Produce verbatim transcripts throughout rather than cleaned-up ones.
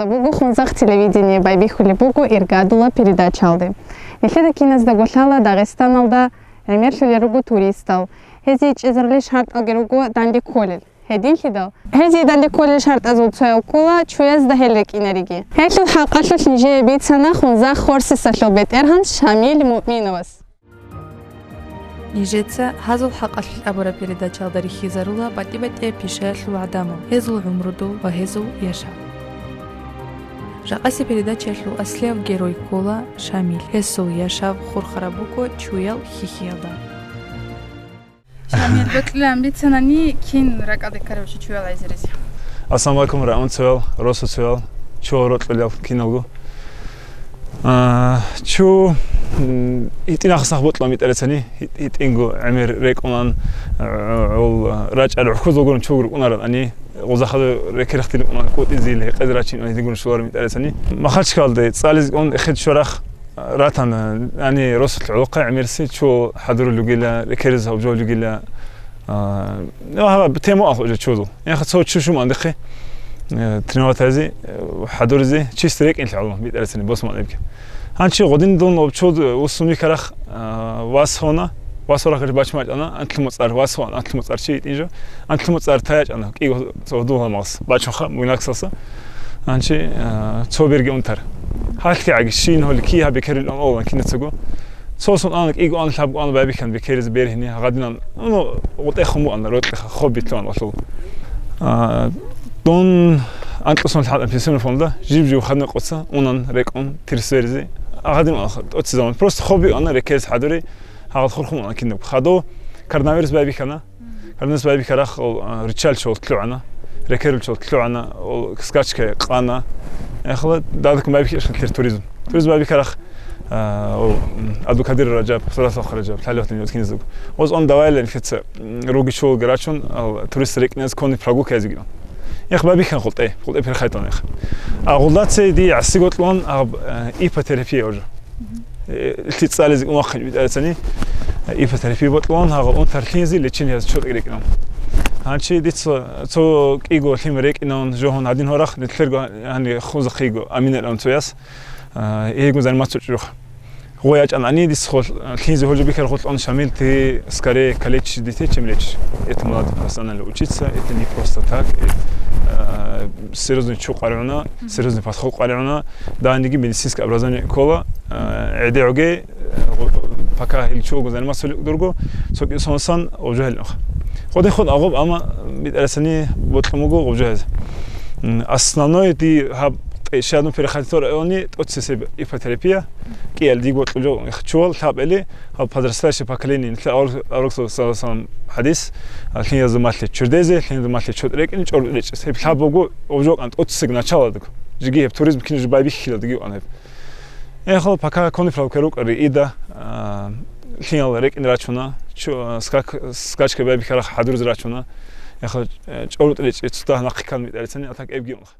Буго Хунзахъ телевидение, байбихьулеб буго иргадула передачаялде. Нилъеда киназда гулъала Дагъистаналда гӀемерлъулел руго туристал. Гьезие чӀезарулел шартӀалги руго данде кколел. Гьединлъидал, гьезие данде кколел шартӀазул цояв ккола чуязда гьел рекӀинариги. Гьелъул хӀакъалъулъ нижее бицана Хунзахъ Хорсисалъул бетӀергьан Шамил Муъминовас. Нижеца гьазул хӀакъалъулъ абураб передачаялда рихьизарула батӀи-батӀияб пишаялъул гӀадамал, гьезул гӀумрудул ва гьезул яшав. Жакъасеб передачаялъул аслияб герой ккола Шамил. Гьесул яшав хурхараб буго чуял хьихьиялда. Шамил, бокьилан бицанани, кин ракӀалде ккарав чи чуял гӀезеризе? Ассаламу алейкум, рагӀун цоял, росу цоял, чуял рокьулел киналго. А, чу, м, гьитӀинахъ сах бокьилан битӀарацани, гьит-, гьитӀинго гӀемер рекӀунан, а, гӀол, а, рачӀа рухӀкузул гурун чугур кӀунарани, гъузахъа рекерахъ дилкъунан кӀутӀизил, гьекъезе рачин гьедигун шуларун битӀарацани. Махачкалде цӀализ кӀун эхед шорахъ, ратана, яни росулъ гӀолохъа гӀемерси чу хӀадурулугила, рекерез гьабжолугила, а, ну, гьаб тему ахъ уже чузул. Яха цо чу шуман дихъе, э, тренировать ази, э, хӀадуризе, чисто рекӀин лъалун, битӀарасани босман эбги. Гьанчи гъодин дун обчуд усун вихарах, а, вас хона, вас орах бачмачӀана, антлъи моцӀар вас хон, антлъи моцӀар чи итӀин жо, антлъи моцӀар таячӀана, кӀиго цо гьудул гьамалс, бачунха, муйнаксалса. Гьанчи, а, цо берги унтар. Гьалъги гӀаги, шин гьоли ки гьаб бекерил ан олан кинацаго. Цо сон ана, кӀиго ан, лъабго ан байбихьан бекеризе бергьине, гьагадинан, ну, гъутӀехун буана, рокьиха, хобби лъугьан валъул. А, дун анкьусон лъала пенсионный фонда, жиб-жиб хадна къоца, унан рекӀун, тирсеризе, агадин ан тӀоцизаван. Просто хобби ана, рекерис хӀадури, гьагад хурхун ана кинаб. Хадо коронавирус байбихьана. Гьарнас байбихьарахъ, ол, а, ричалчул лъугӀана, рекерулчул лъугӀана, ол скачка къана. Яхала дадаккун байбихьи ашхатлъир туризм. Туризм байбихьарахъ, а, ол, м, Абдулкадир Раджаб, Садасахъ Раджаб, лъалев гьатин кинизуг. Оз он давайлен фица, м, руги чул гарачун, ал, турист рекӀнез конный прогулка язигион. Эх, байбихьан хултӀе, хултӀе перехайтон эх. А гъулдаце ди гӀаси готлуан, а, э, ипотерапия уже. Э, лъи цӀализе кӀун вахъин битӀарацани, ипотерапия ботлуан, гьагъа унтар лъинзи лечение яз чоркь рекӀинан. Гьанчи дица цо кӀиго лъим рекӀинан жогьун гьадин гьорах, нилъерго гьани хунзахъиго, Аминал ан цояс, а, эйгун заниматься чӀурухъ. Гъой ячӀан ани дис хол, лъинзи гьолжо бихьар хулъун Шамил, ты скорее калечишь детей, чем лечишь. Это надо профессионально учиться, это не просто так. Э, а, серьезный чу къаргӀуна, серьезный подход къаргӀуна. Даниги медицинское образование ккола, э, гӀедегӀуге, э, пока гьел чуго заниматься дурго, цоги сонсан гъобжо гьел нух. Ходе хун агъоб, амма битӀарасани ботлъун буго гъобжо гьез. М, основной ди гьаб тӀе-, щадну переходитор эони, тӀоцесеб ипотерапия, кӀиал диго кьужо чуал лъаб эли, гьаб подрастающее поколение, нилъа авар-, аварагасул саллаллаху алейхи ва саллям хадис, а, лъин язу малъи чурдезе, лъин язу малъи чот рекӀин, чӀор речӀес. Гьеб лъаб буго, гъобжо кӀан тӀоцесег начало дуго. Жиги гьеб туризм кине жо байбихьила диги ван гьеб. Эхо, пока кони правка рукъа риида, а, лъинал рекӀин рачуна, чу-, а, скак-, скачка байбихьарах хӀадуриз рачуна. Эхо, э, чӀорут речӀи цута нахъикан митӀарицани, а так эбги унха.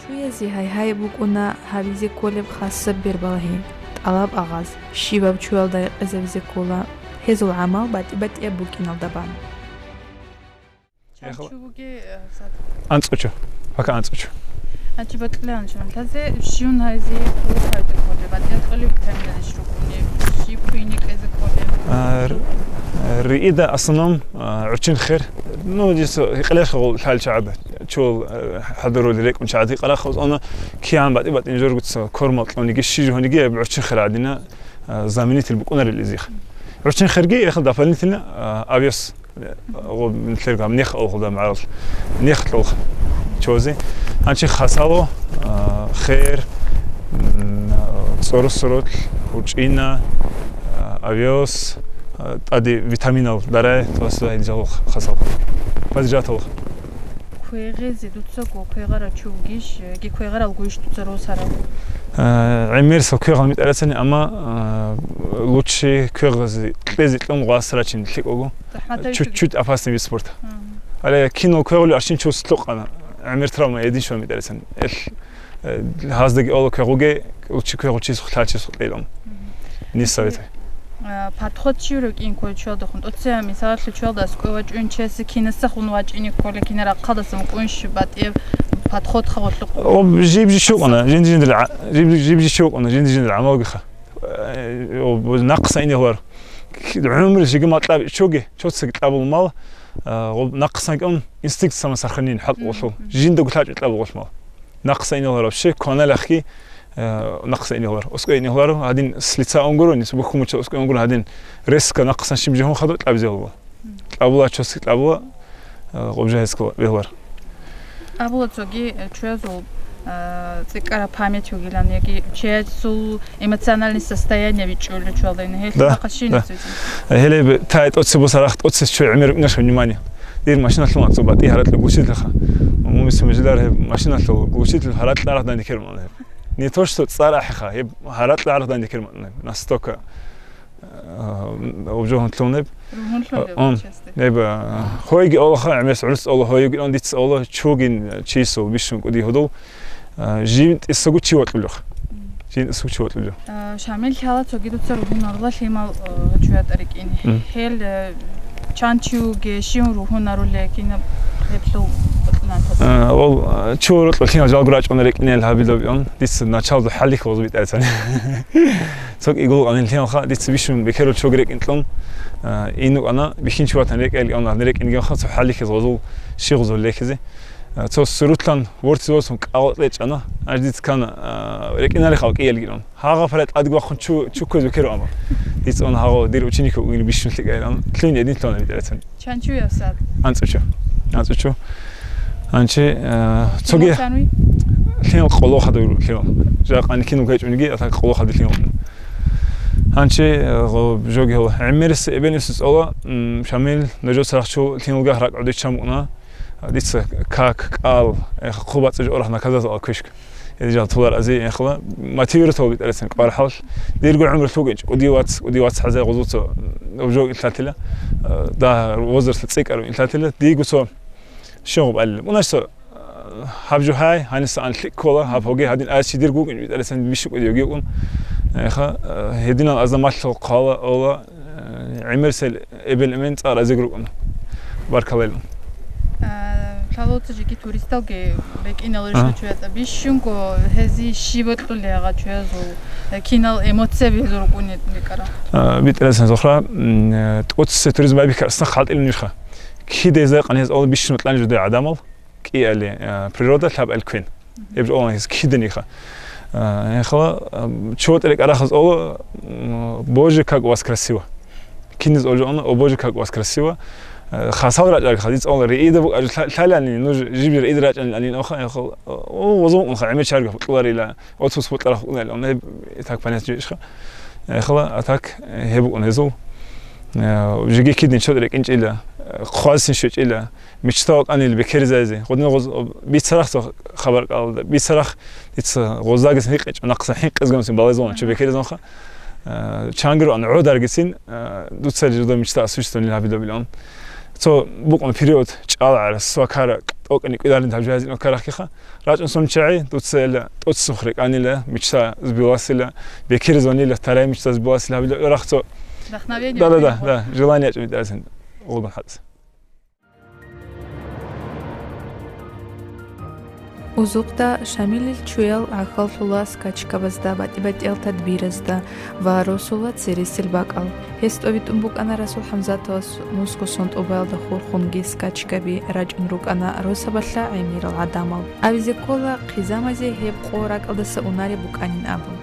Чуязе гьай-гьай букӀуна гьабизе кколеб хасаб бербалагьи, тӀалаб агъаз, щибаб чуялда рекъезабизе ккола, гьезул гӀамал батӀи-батӀияб букӀиналда бан. Чан Яхала. Чугуги, э, сад. АнцӀучу. Пока анцӀучу. Ачи бокьилан чун. Тазе щун гьайзе хулухъайда кколеб, батӀиял кьолеб витаминал иш рукӀунеб, щиб куйни кьезе кколеб? А, р-, риида основном, а, гӀучин хер. Ну, здесь, э, гьекъелъ гъол лъалчагӀаба. Чул, э, хӀадурули рекӀун чагӀади къарахъ, она киян батӀи-батӀин жоргуца кормал кьуниги, щи жугьуниги, гӀучин хер гӀадина, э, заменитель букӀунарил изих. ГӀучин херги, эхал дополнительно, э, овес. Гъоб нилъер гьаб нех алхуда магӀарал. Нех кьолха. Чози. Анчи хасало, а, хер, м, цӀорусурул, гьучӀина, а, овес, а, тӀади витаминал дарай, тӀасла гьедижал хасал. Базижатал. Квегъезе дуцаго квегъара чувгиш, яги квегъарал гуйш дуца росарал? А, гӀемерисал квегъал митӀарацани, амма, а, лучше квегъазе кьезе кьун гъас рачин лъикӀого. Чуть-чуть опасный вид спорта. Гьале кино квегъули аршин чус лъукъана. ГӀемер травма гьедин щван битӀарасан. Эл, э, гьаздаги ола квегъуге, лучи квегъучис, лъачис хутӀилан. Не советую. Э, подход чи рукӀин кой чуялдахун. ТӀоцея мисалалъе чуялдас кӀве вачӀун чеси кинаса хун вачӀине ккола, кина рахъалдасан кӀунщи батӀияб подход хавалъухъ. Об жиб жи чукъана, жинди жиндир, жиб жиб жи чукъана, жинди жиндир амалгиха. Э, об нахъса инегьлар. ГӀумру жиги макьаб чоги, чоцаги кьабул мал, э, об нахъсан кӀун инстинкт самосохранения хӀал Мгм. Гъолъул. Жинда гулъачӀ кьабул гъолъ мал. Нахъса инегьлар вообще, кваналахги, э, нахъса инегьлар. ОскӀой инегьлар, гьадин с лица унгуро, нис бухумуча оскӀой унгуро, гьадин резко нахъсан шим жигьун хадур кьабизе гьалула. Кьабула чосги кьабула, э, гъоб жагьискала бегьлар. Абула цоги, э, чуязул, э, цӀикӀкӀараб память вугилан, яги чиясул эмоциональный состояние бичӀчӀулев чуялда ина. Гьелъ Да, бахъа щинаб да. Цоги. Гьеле б-, тай тӀоцеб бусарах тӀоцес чуй гӀемер букӀинаш внимание. Дир машиналъул анцӀу батӀи гьаракьа глушительха. Мумиса мажидар гьеб машиналъул глушитель гьаракьа арагьдан декер ман гьеб. Не то, что цӀар ахӀиха, гьеб гьаракьа арагьдан декер ман гьеб. Настолько Э, обжогьунлъун гьеб. Ругьунлъун Э, гьеб ун. Части. Гьеб, э, хойги олаха, гӀемерс гӀурус ола, хойги он дица ола, чугин чисул бищун кӀуди гьудул, э, жив тӀисагу чи вокьулех. Мгм. Жив тӀисагу чи вокьулех. Э, Шамил лъала цогидуца ругьунарула лъимал, э, чуя тӀарикӀин. Мгм. Гьел, э, чан чи вуге, щив ругьунаруле, кинаб гьеблъул бокьулан тас? Э, ол, э, чу рокьулъин жалгу рачӀун рекӀинел гьабилаб он, дица началду хӀаллихь гъозу битӀайцани. Цо кӀигул анилъиялха, дица бищун бекерул чогрекӀин кьун, а, инукъана, бихьинчи ватан рекӀел кьун, рекӀин гьанха цо хӀалихьиз гъозул, щи гъозул лехизе. А, цо сурутлъан ворци ворцун кӀал кьечӀана, аж дица ккана, а, рекӀиналихъав кӀиялги кьун. Гьагъа парай тӀадги вахъун чу-, чуккуз бекеру ама. Дица он гьагъо дир ученик вугин бищун лъикӀайилан, лъугьин эдинлъуна битӀарацани. Чанчуяв сад? АнцӀучу. АнцӀучу. Анчи, э, цоги Лъимал чануй? Лъимал къоло хадуй лъимал. Жакъани кинул гьечӀунги, ата къоло хадуй лъимал. Анчи, э, гъо-, жоги гьола. ГӀемерис эбенисус ола, м, Шамил, ножо сарахчу лъималга ракӀ гӀодиччан букӀуна. Дица как, кӀал, э, хъубацӀи жо орах наказал квешк. Эдижал тулар ази яхла мотивирует гьол битӀарацин кӀвар хӀалалъ. Дирго гӀумру лъугӀинчӀ, кӀуди вац, кӀуди вац хӀазай гъузуца, обжо иллъатила, э, да, возрастла цӀикӀкӀарун иллъатила, дигу цо щогъуб алила. Унаш цо, э, гьаб жо гьай, гьаниса ан лъикӀ ккола, гьаб гьоги гьадин ай чи дирго вукӀин битӀарацин бищу кӀуди йоги вукӀун. Яха, э, гьединал азаматлъул хъала ола, Э, гӀемерсел эбел-эмен цӀар азиг рукӀуна. Баркаллайилан. Э, лъалоца жеги туристалги бекӀинал Ага. Ришо чуяца бищунго, гьези щиб бокьулеб гьагъа чуязул, э, кинал эмоцияби гьезул рукӀунеб бикӀара? Э, битӀарасан зохра, м, э, тӀоцесе туризм байбихьарсна халтӀилин вихха. Киде закъан гьез ола бищун кьани жудай гӀадамал. КӀиали, а, природа лъабал квен. Мгм. Эб жо гьес киданиха. А, яхала, а, чотӀи рекӀарахъас ола, м, «Боже, как у вас красиво». Киниз олжо ана, «О, Боже, как у вас красиво». А, хасал рачӀарга хадиц ола, риида бу-, а, лъа-, лъалани, ну, ж-, жиб риид рачӀани анин оха, яхал, о, возун унха, гӀемер чарга хутӀларила, отпуск хутӀлара хутӀларила, он эб, так понятно ишха. Яхала, а так, э, гьеб букӀун гьезул. Э, жиги кидин чотӀи рекӀинчӀила, э, хъвазсин щвечӀила. Мечтал кьанил бекеризайзе. Гъудин гъоз-, бицарахъ цо хабар кьалда. Бицарахъ дица гъоздаги гьикъичӀо, нахъсан хӀинкъизгун син балайзун чу Мгм. Бекеризунха. Э, чангир ан гӀодаргицин, э, дуца жидо мечта осуществление гьабидабилан. Цо букъун период чӀала гӀара, свакара, тӀокӀани кӀидарин гьабжаязин карахкиха. РачӀун сунчагӀи, дуца эла, тӀоцесухъ рекӀанила, мечта сбыласила, бекеризунила, вторая мечта сбыласила гьабила, рахъ цо. Вдохновение Да, да, да, прибор. Да, желание чӀумитӀарасин. Гъулбан хӀалцӀ. Узукъда Шамилил чуял гӀахьаллъула скачкабазда, батӀи-батӀиял тадбиразда ва росула цересел бакӀал. Гьес тӀобитӀун букӀана Расул ХӀамзатовас нусго сон тӀубаялда хурхунги скачкаби рачӀун рукӀана росабалъа гӀемерал гӀадамал. Абизе ккола, хъизамазе гьеб къо ракӀалдаса унареб букӀанин абун.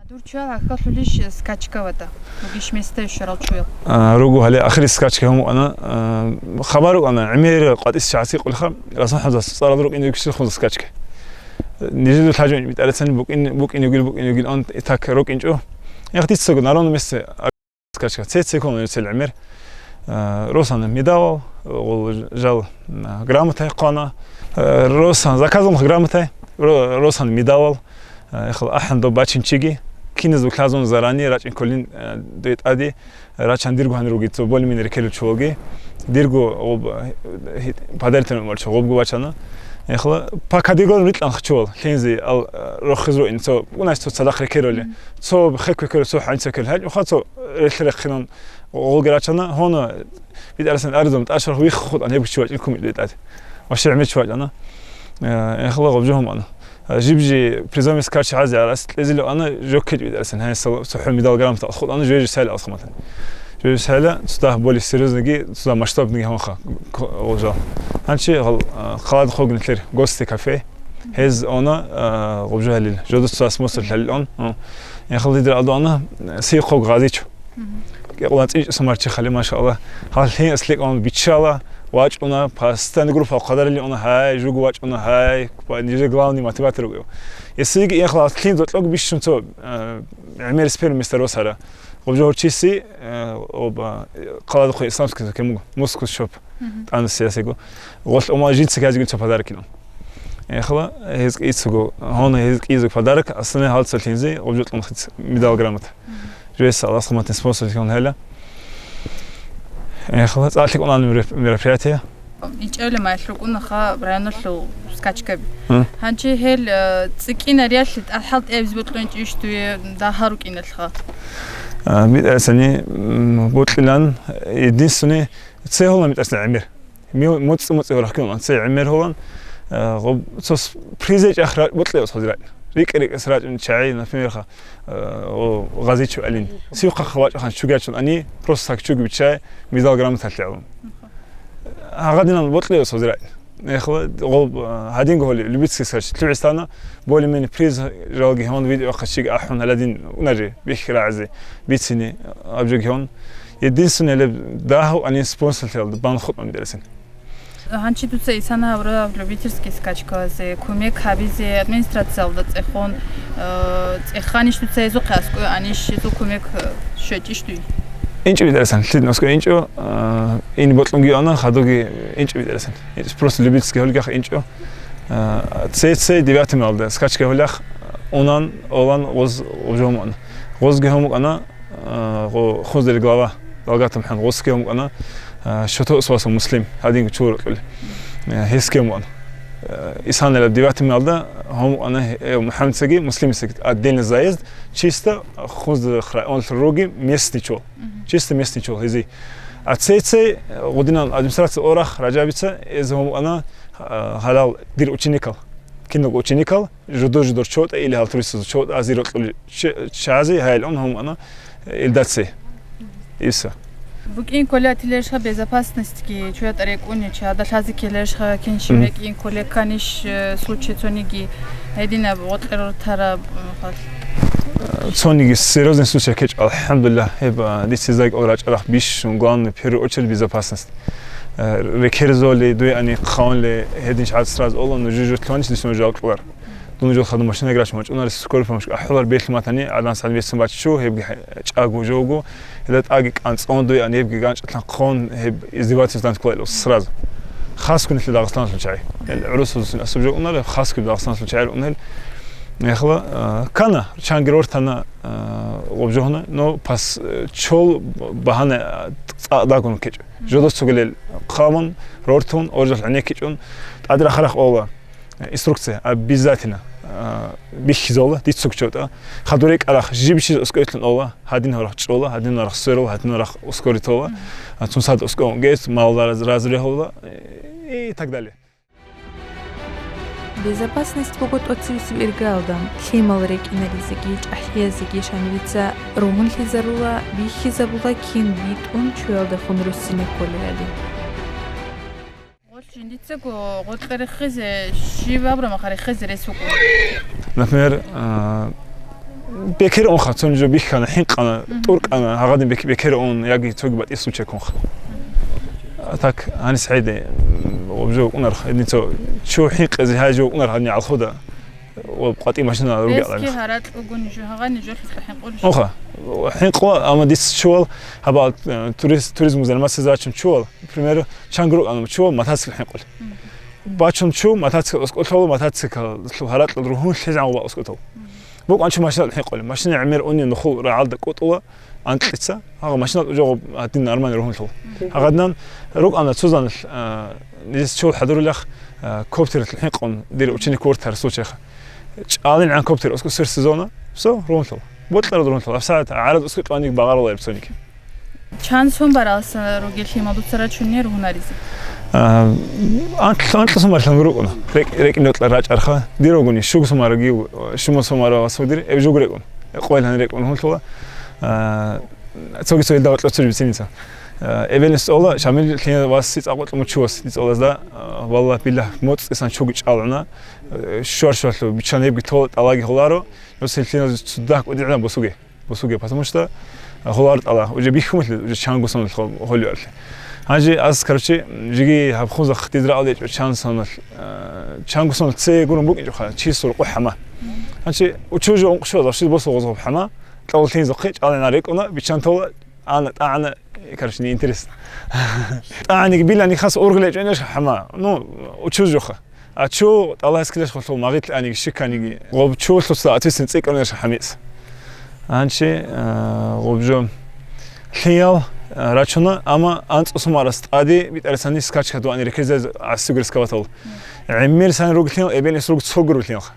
Дур чуял гӀахьаллъулищ скачка вата? Ругищ места щварал чуял? А, ругу гьале ахирис скачка гьумукъана, а, хабар рукъана, гӀемер къватӀис чагӀаси къулха, Расул ХӀамзатас цӀарал рукӀин рукӀищил хунза скачка. Нижеду лъажун битӀарацани букӀин, букӀин югил, букӀин югил, он и так рукӀинчӀо. Эх, дицаго, на ровном месте скачка. Цецекун университет гӀемер. Э, Росана медалал, гъол жал, э, грамотай хъвана. Э, Росан заказун грамотай, Ро-, Росан медалал. Э, эхал ахӀан доб бачинчиги. Киназ вуклазун заранее рачӀин кколин, э, дуе тӀади. Рачан диргу гьанир руги, цо более-менее рекелучулги. Диргу гъоб, э, подаритель умарчу гъобгу бачана. Яхла, по категориям рикьанха чувал, лъинзи ал, э, рохиз руин, цо, унас цо цадахъ рекероли, цо хек векеро, цо хӀанчӀ векеро, гьанчӀ уха цо релъ рехинан гъолги рачана, гьоно, битӀарасан арзум, тӀашарх виххутӀан гьеб чувачӀин кумит бетӀад. Ва шигӀмир чувачӀана. Э, яхла гъоб жо гьумана. Э, жиб-жи призовый мискачи гьази арас кьезило ана жоккит битӀарасан, гьанисал цохӀо медал грамота алхутӀана жо-жо сайла алхаматан. Жо-жо сайла цуда более серьёзныги, цуда масштабныги гьанха, ко-, гъол жал. Гьанчи гъал, э, хъалад хогнилъер гости кафе. Гьез она, а, гъубжу гьалил. Жодуца смусал гьалил он. А. Яхал дидир адуана, сихъог гъазичу. Кьекъула цӀинчӀ сумарчи хали, машалла. Гьал лъин асликъун биччала, вачӀуна, постоянно группа хъадарили она, гьай, жугу вачӀуна, гьай, купа, ниже главный мотиватор угев. Если яхал лъин дотлог бищун цо, а, гӀемер спермистер росара. Гъубжу гьорчиси, а, оба, хъаладухъе исламский закон муго, мускус шоп. Тан сиясего. Гъолъ ума жинца гьазигун цо подарок килан. Эхла, гьез кӀицаго, гьона гьез кӀизаг подарок, асане гьалца лъинзи, гъубжу тӀун хиц медал грамота. Жуэс Аллахс хъуматин спонсор килан гьела. Эхла, цӀалъи кӀунан мероприятие. ИнчӀевле майлъ рукӀунаха районалъул скачкаби. Гьанчи гьел, э, цӀикӀкӀинариялъе тӀалхӀал тӀебиз ботлъун чӀищ дуе дагьа рукӀиналъха. А, битӀасани, м, ботлъилан, единственный, цегьула митӀасни гӀемер. Ми-, муцӀ-муцӀи гьорахъ ккун, цей гӀемер гьолан, э, гъоб-, цо с-, призе чӀахра бутӀлеос хозирай. РикӀ-рикӀас рачӀун чагӀи, например, ха, э, о, гъазичу алин. Сивхъа хавачӀахан чугачун ани, просто так чуг бичай, медал грамота лъегӀун. Гьагъадинан бутӀлеос хозирай. Эхла, гъоб, э, гьадинго гьоли, любительский скач, лъугӀистана, более-менее приз жалги гьон видео хъачиг ахӀун гьаладин унажи, бихьи рагӀази, бицини, абжуги гьон. Единственное, леб дагьав анин спонсорлъиялда бан хутӀун дересин. Гьанчи дуца исана гьавра любительский скачкалазе кумек гьабизе администрациялда цӀехон, э, цӀеханищ дуца гьезухъе аскӀой анищ гьезул кумек, э, щвечӀищ дуй? ИнчӀо битӀарасан, лъидин аскӀой инчӀо, э, ин бокьунги ана, хадуги инчӀо битӀарасан. ИнчӀо просто любительский гьолгах инчӀо. Э, цей-цей девятый малда скачка гьолях унан, олан, гъоз, гъоз жоман. Гъозги гьомукӀана, а, гъо-, хуздери глава Далгатов МухӀамад гъосги гьомукӀана, а, Шото Усваса Муслим, гьадинго чула рукьули. Э, гьесги гьомукӀана. Э, исанила девятый малда гьомукӀана, э, МухӀаммадсаги, Муслимисаги отдельный заезд, чисто хуздер хра-, он руги местный чул. Чисто местный чул, гьези. А цей-цей, э, гъудинан администрация орах, Раджабица, эз гьомукӀана, а, гьалал дир ученикал. Киналго ученикал, жудо-жудор чотӀа или гьал туристазул чотӀа азир рокьули че-, чази гьайилун гьумана илдаци. Иса. БукӀин кколей атилеришха безопасностьги чуя тӀарекӀуни, чадалъази келеришха кеншин рекӀин кколей каниш, э, случай цониги гьединаб гъоркье рортараб, э, хал. Цониги серьёзный случай кечӀ, алхӀамдулиллагь, гьеб, а, дица зайкӀал рачӀарах бищун, главный, в первую очередь, безопасность. Э, рекерзоли, дуе ани хъаунли, гьедин чагӀаз сразу ола, ну, жужу тлъуанчи дисун жал кьулар. Дун жол хадур машина грач мачӀунар, скорый помощь ахӀулар, белъи матани, адан сагӀат бецун баччу, гьебги хӀа-, чӀагу жогу, гьеда тӀаги кӀанцӀон дуе ани, гьебги ганчӀатлъан хъон, гьеб издевательство кколел сразу. Хасгун лъи Дагъистаналъул чагӀи. Ил гӀурусазусин асуб жо унар, хасгун Дагъистаналъул чагӀи унел. Яхла, э, кана, чангир вортана, э, гъоб жогьна, но пас, э, чол багьана, э, цӀа дагун кечӀо. Жодос цугилел хъамун, рортун, оржал гӀенеккичӀун, тӀадрахъарахъ ола, э, инструкция, обязательно, э, бихьизола, дицуг чотӀа. Хадуре карах жиб чиз ускоритлъун ола, гьадин гьорах чӀола, гьадин гьорах сверула, гьадин гьорах ускоритола, а, цун сад ускон гес, мал раз-, разрехула, э, и так далее. Безопасность буго тӀоцевесев иргаялда, лъимал рекӀинаризеги, чӀахӀиязеги шамилица ругьунлъизарула, бихьизабула кин битӀун чуялдехун руссине кколеали. Гъолъ жиндицаго гъоркье рехизе, щиб абураб мехалъ рехизе рес вукӀун. Например, а, бекер унха, цо жо бихьана, хӀинкъана, тӀуркӀана, гьагъадин бек-, бекер ун, яги цоги батӀи случай ккунха. А так, гьанис хӀеде, м, обжо вукӀунарха, гьедин цо, чу хӀинкъизе гьай жо вукӀунар гьадин гӀалхуда, ва къватӀи машина ругел. Эски гьаракь бугун жо, гьагъани жолъи хӀинкъулищ? Унха, хӀинкъула, амма дис чувал, гьаба, э, турист, туризму заниматься зачун чувал, к примеру, чангрук анам чувал, мотоцикл хӀинкъули. Бачун чу, мотоцикл оскӀолъола, мотоцикл гьаракьал ругьун лъезан ва оскӀотол. БукӀан чу машина хӀинкъули. Машина гӀемер уни нухул рагӀалда кӀутӀула, анкьица. Гьагъа машина жого гьадин нормально ругьунлъул. Гьагъаднан рукӀана цузан, а, нижес чул хӀадурулях, А, коптер хӀинкъун дир ученик вортар случайха. ЧӀалин гӀан коптер оскӀусер сезона, всё, рунлъул. Бокьарал рунлъул. АбсагӀат гӀараз оскӀи къваниг багъарулаиб цониги. Чан сон баралса ругелъи мадуцара чунер гьунаризе? А, анкь-, анкьа сон баралъан рукӀуна. РекӀ-, рекӀин рокьа рачӀарха. Дир ругони, щуго сон бараги, щуго сон барас гьудир, эб жуг рекӀун. Къойлъан рекӀун гьунлъула. А, цоги цоги дагъа кьоцо жиб синица. Э, эбел-инсула, Шамил лъин вас цӀакъ бокьун мучу вас, дица олазда, э, валлагь, биллагь, моцӀисан чуги чӀалгӀуна, э, щуар-щуарлъу, биччан гьебги тола тӀалаги гьоларо, нус лъиназ цудахъ кӀудигӀна босуге, босуге, потому что, э, гьолар тӀала, уже бихьумалъи, уже чангусанал гьолиарлъи. Гьанже аз, короче, жиги гьаб хунзахъ дидра алдечӀо чан санал, э, чангусанал це гурун букӀинчӀоха, чи суркъу хӀама. Гьанчи учужу ункъшо завшил босо гъозгъоб хӀама, тӀал лъинзухъе чӀалгӀина рекӀуна, биччан тола, Ана, тӀагӀана, короче, неинтересно. ТӀагӀаниги билани хас ургъилечӀо инеш хӀама. Ну, учуз жоха. А чу тӀалай скилеш холлъул магъит аниги, шиканиги. Гъоб чу лъуцла ответственность цӀикӀкӀарунеш хӀамис. Анчи, а, гъоб жо лъиял, а, рачуна, амма анцӀусумарас тӀади битӀарисани скачка дуани рекерзе гӀассигур скаватал. ГӀемер сани руг лъиял, эбел ис руг цогур лъиялха.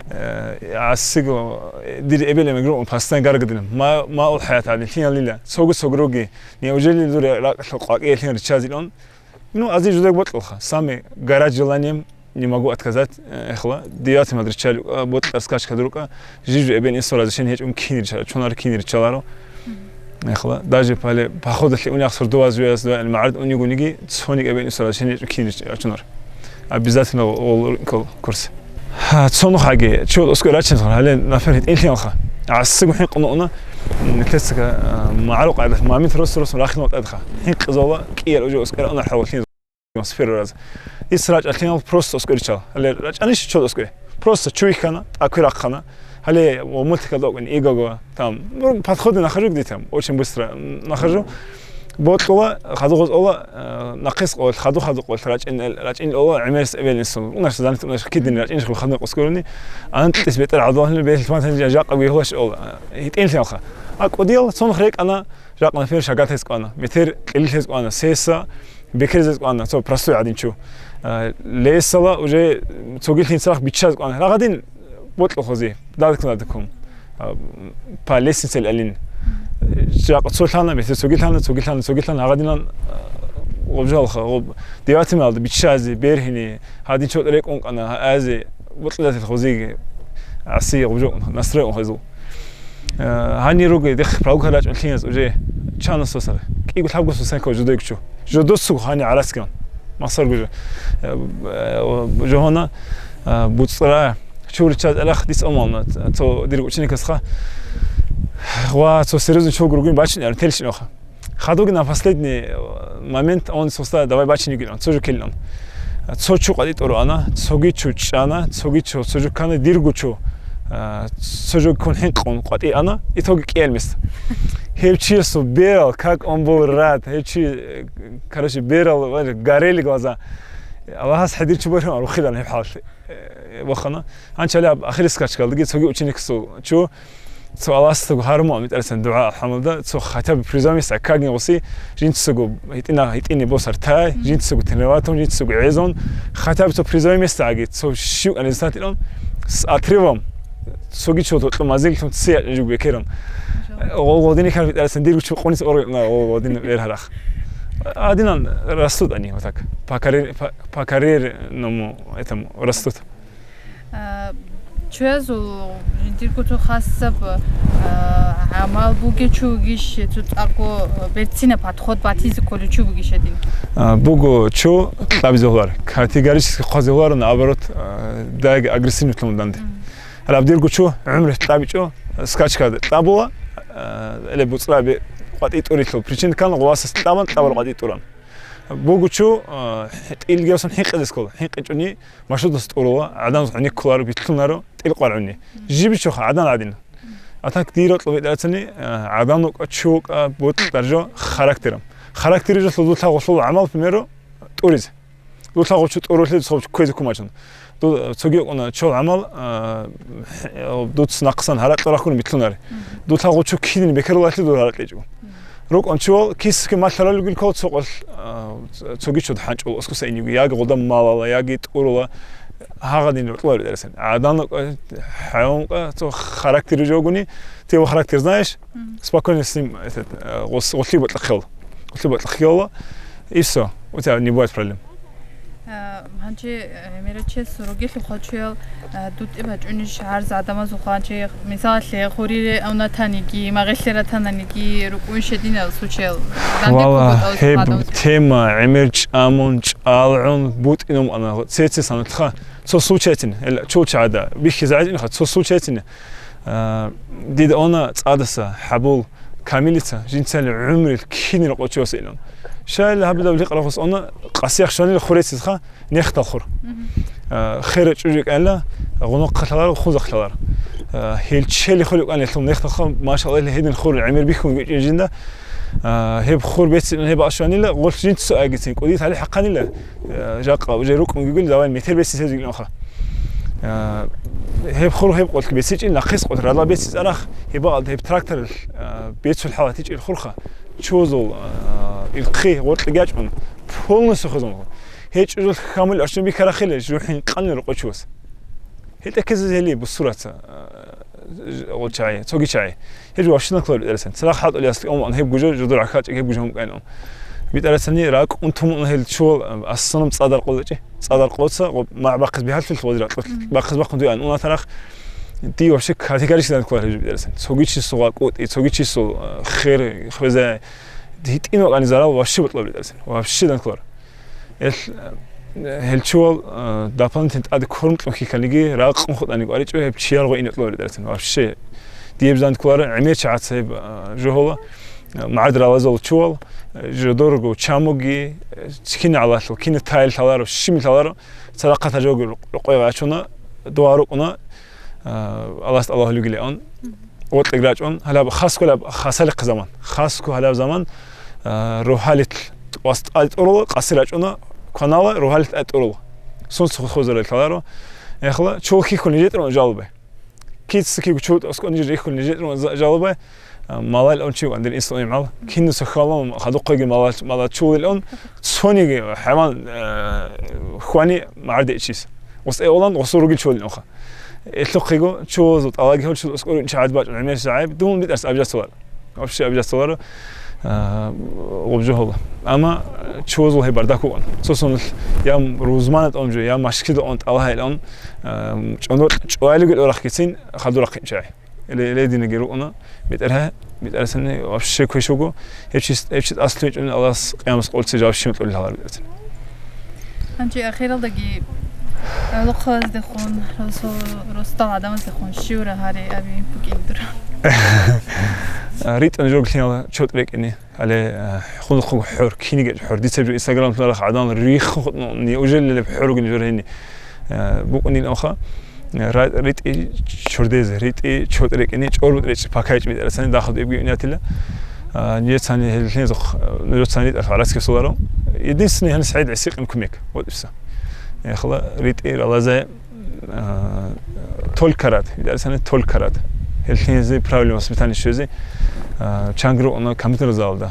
Э, гӀассиго, э, дир эбел-эмен гурун постоянно гаргадилан. Ма, ма ул хӀаят гьадин, лъиялила. Цогу-цогу руги. Неужели дур ракълъа къвакӀиялъин риччазилан? Ну, ази жудаг бокьулха. Сами гараж желанием не могу отказать, э, эхла. Девятый мад риччал, э, бокьар скачка дурка. Жижу эбен инсо разрешение гьечӀун кин ричча-, чунар кин риччаларо. Эхла, даже пале походалъе унях сурдуваз жуяс дугӀин магӀард унигуниги, цоник эбен исура шине кин рачунар. Обязательно ол, ол курс. Ха, цонухъаги, чуд оскӀой рачинхъан, гьале нафер гьитӀинлъиялха. ГӀассигу хӀинкъун уна, м, нилъецака, а, магӀарукъ гӀадат, мамит рос-рос рахин ватӀадха. ХӀинкъизавла кӀиял уже оскӀой рауна хӀалалъин. Сфера раз. Ис рачӀалъинал просто оскӀоричал. Гьале рачӀанищ чо оскӀоре? Просто чу вихьана, тӀакуй рахъана. Гьале ва мультикалда окӀун игого, там, ну, подходы нахожу где-то, очень быстро, м, нахожу. Бокьула, хадугъоз ола, э, нахъис къол, хаду-хаду къол, рачӀин, рачӀин ола, гӀемерс эвелинсун. Унаш занят, унаш кидин рачӀин, хадугъоз къоскоруни. Антлис бетӀер гӀадвални, бетӀер фантан жа-, жакъа вигьлаш ола. ГьитӀинлъиялха. А кӀудиял цонх рекӀана, жакъа, например, шагатес кӀвана, метер кьилилъес кӀвана, сеса, бекерзез кӀвана, цо простой гӀадинчу. А, лесала уже цогилъин царах биччаз кӀвана. Рагъадин бокьухъузи, дадкун-дадкун. А, по лестнице алин. Жакъа цо лъана, бетер цоги лъана, цоги лъана, цоги лъана, гьагъадинан, а, гъобжалха, гъоб, девятый малда биччази, бергьини, гьадин чотӀ рекӀун кӀана, ази, бокьидатил хъузиги, аси гъобжо, настрой хъузул. Э, гьанир руго дехъ прогулка рачӀун лъиняз уже чанасдасар. КӀиго-лъабго сусанка жодойгчу. Жодосуг гьани гӀараскан. Махсаргу жо. Э, э, жогьона, э, буцӀра чур чаз алах дис амална, цо дир ученикасха. Ва цо серьезный чур гургуин бачун, яр, телчиноха. Хадуги на последний, э, момент он соста давай бачини гилан, цо жу келлан. Цо чу къади тӀорана, цоги чу чӀана, цоги чу цо жу кана, диргу чу, э, цо жу кун хӀинкъун къватӀи ана, итоги кӀел мест. Гьев чиясу берал, как он был рад, гьев чи, э, короче, берал, ва горели глаза. Аллагьас хӀедир чу барин, рухилан гьеб хӀалалъе, э, вахана. Гьанчали аб-, ахирис скачкалдаги цоги учениксу чу, цо Аллагьасдаго гьарму амитӀарасан дугӀа, алхӀамдулилла, цо хотя бы призовое место аккагин гъуси, жинцаго гьитӀина-, гьитӀине босар тай, жинцаго тренироватун, жинцаго гӀезун, хотя бы цо призовое место аги, цо щив результат ирон, с отрывом, цоги чо токьо мазиллъун ци ячӀин жуг бекерун. Гъол гъодини кар битӀарасан диргу чу къуниц оргъна гъол гъодин вер гьарах. Адинан растут они вот так, по карьер-, по, по карьерному этому растут. А, чуязул дирго цо хасаб, а, гӀамал бугев чи вугищ, цо цӀакъго берцина подход батизе кколев чи вугищ гьадин? А, буго чу кьабизе гьулар. Категорически хъвазе гьулар, наоборот, а, дайги агрессивный лъун данде. Гьалаб дирго чу гӀумру кьабичӀо, скачка кьабула, а, эле буцӀраби къватӀи тӀурилъул причин ккан, гъвасас кьабан, кьабал къватӀи тӀуран. Бугучу, а, хӀи-, тӀилгиясан хӀинкъизес ккола. ХӀинкъичӀуни маршрутас тӀурула, гӀадамаз гӀуни кколаро, битлъунаро, тӀил къваргӀуни. Жибичуха гӀадан гӀадин. А так дир рокьул бетӀерацани, а, гӀадан вукӀа, чу вукӀа, бутӀ даржо характером. Характери жо лъудулъа гъолъул гӀамал, примеру, тӀуризе. Дулъа гъучу тӀурулъе цо кквезе кумачун. Ду-, цоги укӀуна чол гӀамал, а, хӀ-, дуц нахъсан гьаракь рахун битлъунар. Дулъа гъучу кинин бекарулалъе дур гьаракьичӀо. РукӀун чувал кисаки малъарал ругел ккола цо къвалъ, а, цоги чуд хӀанчӀула оскуса инеги, яги гъода малала, яги тӀурула, гьагъадин рукӀула ритӀарасан. ГӀадан, хӀайван, цо характер жогуни, ты его характер знаешь, спокойно с ним, этот, э, гъос-, гъолъи батлахъел. Гъолъи батлахъела, и всё. У тебя не бывает проблем. А, гьанже, э, гӀемерачес ругелъул хъачуял, а, дутӀи бачӀунищ гьарз гӀадамазул хъанчи, мисалалъе, хурире авнатаниги, магъилъе ратананиги, рукӀун щединал случаял. Данде Вала, кколго тӀалаб гьеб гӀадамаз. Тема гӀемер чӀамун, чӀалгӀун, бутӀинун ана, цеце санатха, цо случайцин, эл-, чул чагӀада, бихьизагӀизинха, цо случайцин, а, дида она цӀадаса, хӀабул, Камилица, жинцали гӀумрил кинил къочоса илан. Шайилла гьабидаб ликъ рахус она, къасиях шанил хурецизха, нехтал хур. Мгм. А, хера чӀужу кӀайла, гъунохъалъалар, хузахълъалар. А, гьел чели хули кӀан лъун нехталха, машалла, гьедин хур гӀемер бихьун гечӀин жинда. А, гьеб хур бецин, гьеб ашванила, гъолъ жинцу айгицин, кӀудит гьали хӀахъанила, а, жакъа, уже рукӀун гугил, давай метер бецин сезугил анха. А, гьеб хур гьеб къолъ бецичӀин, нахъис къолъ рала беци цӀарах, гьеб бакъалда гьеб тракторил, а, бецул хӀалат ичӀил хурха. Чузул, а, илхъи гъоркье гячӀун, полностью хизун. Гьей чӀужул хьамул ашун бихьарахъиле, жухӀин къанни рукъу чус. Гьел тӀеккизе гьели бусураца, а, ж-, гъол чагӀи, цоги чагӀи. Гьеб жо ващина кколеб бетӀерасан. Церах хӀалтӀулияс уман гьеб гужо, жодор гӀахьалчӀи гьеб гужо гьумкӀайнун. БетӀерасани ракӀ унтумун гьел чугьал, а, ассанум цӀадар къолечӀи. ЦӀадар къоца, гъо-, ма-, бахъиз бихьаллъулъ вазират, Мгм. бахъиз бахъун дуян уна тарах. Ди вообще категорически данкулар гьеб бетӀерасан. Цоги чисул гъакӀутӀи, цоги чисул, а, хер, хвезай. ГьитӀин вакъани зарал вообще батлаб бетӀерасан. Вообще данкулар. Эл, э, гьел чувал, э, дополнительно тӀаде кормчӀун хьихьаниги, ракъун хутӀаниги аричӀо гьеб чияр гъо инекъло ритӀарацин. Вообще, диеб занкулара гӀемер чагӀаца гьеб, э, жогьола, э, магӀард ралазул чувал, э, жодорго чамуги, э, кина гӀалалъул, кина тайил лъаларо, щими лъаларо, цадахъата жого рукъ-, рукъой гъачуна, дуа рукъуна, а, Аллагьас Аллагь лугилаан, Мгм. гъоркье рачӀун, гьалаб хасго гьалаб хасалихъ заман. Хасго гьалаб заман, а, рогьалил тӀвас тӀай тӀурула, къаси рачӀуна, кванала рогьалил тӀай тӀурула. Сунс ху-, хузарал лъаларо. Эхла, чул хихьун нижетӀрун жалбай. Киц кигу чул тӀаскӀун нижер ихьун нижетӀрун за-, жалбай. А, малал он чи вандир ислам имал. Кинуса халон хадукъеги малал, малал чулил он. Цониги хӀайван, а, хвани мардечис. Ус эолан, усуруги чулил онха. Элъухъего, чувазул тӀалаги гьол чуз ускӀурин чагӀад бачӀун гӀемер загӀип, дун битӀарс абжасулар. Вообще абжасулар, а, гъубжугьула. Амма чувазул гьеб бардак вугӀун. Цо сонул я рузмана тӀомжу, я машкида он тӀала гьайлан, а, чӀонор чӀвайлуги орахкицин хадурахъин чагӀи. Эле, эле динаги ругӀуна, битӀархӀа, битӀарасани вообще квеш вуго. Гьеб чи, гьеб чи аслу гьечӀони Аллагьас къиямас къолци жаваб щимал кьолел гьалар битӀарасани. Гьанже ахиралдаги гӀолохъабаздехун, росо-, росдал гӀадамаздехун щивра гьари аби букӀин дура. РитӀун жо лъимала чотӀ рекӀине. Гьале, э, хунухъ хӀор, киниги хӀор. Дица жо Instagram лъарах гӀадан риххун хутӀун, неужели леб хӀор гуни жо гьени, э, букӀунин оха. Ра-, ритӀи чурдезе, ритӀи чотӀ рекӀине, чӀорбут речӀ пакайчӀ битӀарасани, дахъал эбги униятила. А, нижецани гьеллъинзухъ, нужецани ритӀа гьарацги соларо. Единственный гьанис гӀед гӀисикъин кумек. Вот и всё. Эхла ритӀи ралазай, а, только рад. БитӀарасани только рад. Гьеллъинзе правильно воспитание щвезе, а, чангро уна компьютер залда.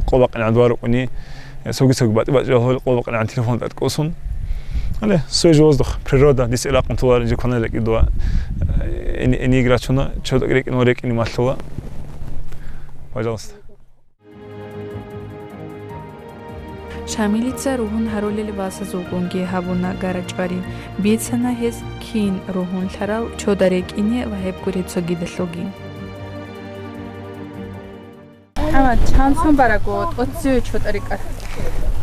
Къо бакъинан дуа рукъуни, цоги-цоги батӀи-батӀи жал гьол къо бакъинан телефон тӀад кӀосун. Гьале, свежий воздух, природа, дис иракъун толарин жи кванай рекӀи дуа. Эни, эни играчуна, чодак рекӀин ва рекӀини малъула. Пожалуйста. Шамилица ругьун гьарулел васазулгунги гьабуна гарачӀвари. Бицана гьес кин ругьунлъарал чода рекӀине ва гьеб гуре цогидалъулги. Гьава, чан сон бараго тӀоцеве чотӀа рекӀар?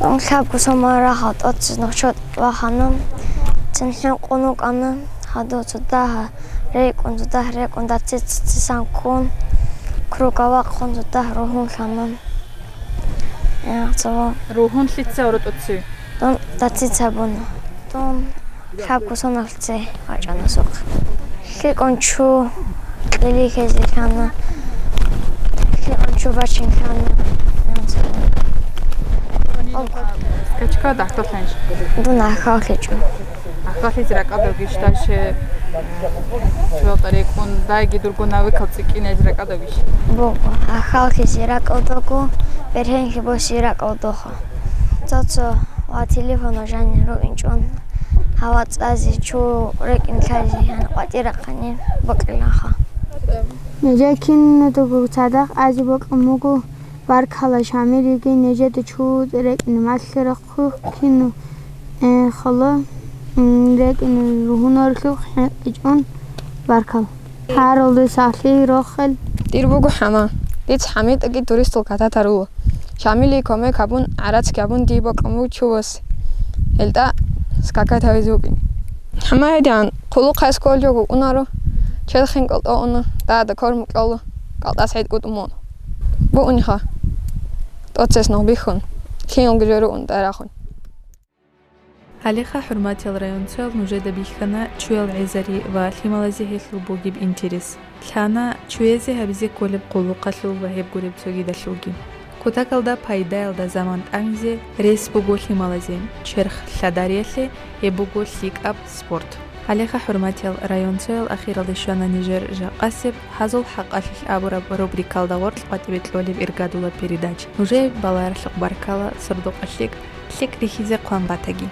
Лъабго сон барагьал тӀоцезе нух чотӀа вахана. Цин хӀинкъун вукӀана, гьадув цо дагь рекӀун, цо дагь рекӀун, даци цицасан ккун, круга вахъун, цо дагь ругьунлъана. Я, цо. Ругьунлъица вара тӀоцеве? Дун даци цабуна. Дун Лъабго соналъ цее вачӀана сохъ. ЛъикӀун чу кьили хьезе лъана. ЛъикӀун чу бачин лъана. Скачка дагьталъанищ? Дун ахьаллъи Ахалъизе ракӀалдавги щтайше, э, чуялда рекӀун, дайги дурго навыкал цӀикӀкӀинайзе ракӀалдавгищ? Буго, ахалъизе ракӀалдаго, бергьенлъи босе ракӀалдоха. Цо-цо ва телефон жанир ругинчӀун, гьава цӀазе чу рекӀин лъазе гьан къватӀирахъани бокьиланха. Нижер кинадаго цадахъ азе бокьун буго. Баркала, Шамил, йигин нижеда чуд рекӀин малъи рахъухъин, э, хала, м, рекӀин ругьунарлъухъ хӀинкъичӀун. Баркала. Гьарулде сахлъи рохел. Дир буго хӀама. Дица хӀамитӀаги туристул катат гьарула. Шамилие кумек гьабун, гӀарацги гьабун дие бокьун буго чу босе. ГьелтӀа скакать гьавизе вукӀин. ХӀама гьедигӀан, хъулухъ гьес кколчӀого унаро, черхин кӀалтӀо уна, дагьада корму кьола, кӀалтӀас гӀедгутӀун мун. Бугьунха. ТӀоцес нух бихьун, киналги жо руун тӀарахун. Гьалеха, хӀурматиял районцоял, нужеда бихьана чуял гӀезари ва лъималазе гьелъул бугеб интерес. Лъана чуязе гьабизе кколеб хъулухъалъул ва гьеб гуреб цогидалъулги. Кутакалда пайдаялда заман тӀамизе рес буго лъималазе, черх лъадариялъе гьеб буго лъикӀаб спорт. Гьалеха, хӀурматиял районцоял, ахиралде щвана нижер жакъасеб «Гьазул хӀакъалъулъ» абураб рубрикалда гъоркь къватӀибе кьолеб иргадулаб передача. Нужее балагьарлъухъ баркала, сордо-къалъикӀ, лъикӀ рихьизе хъван батаги.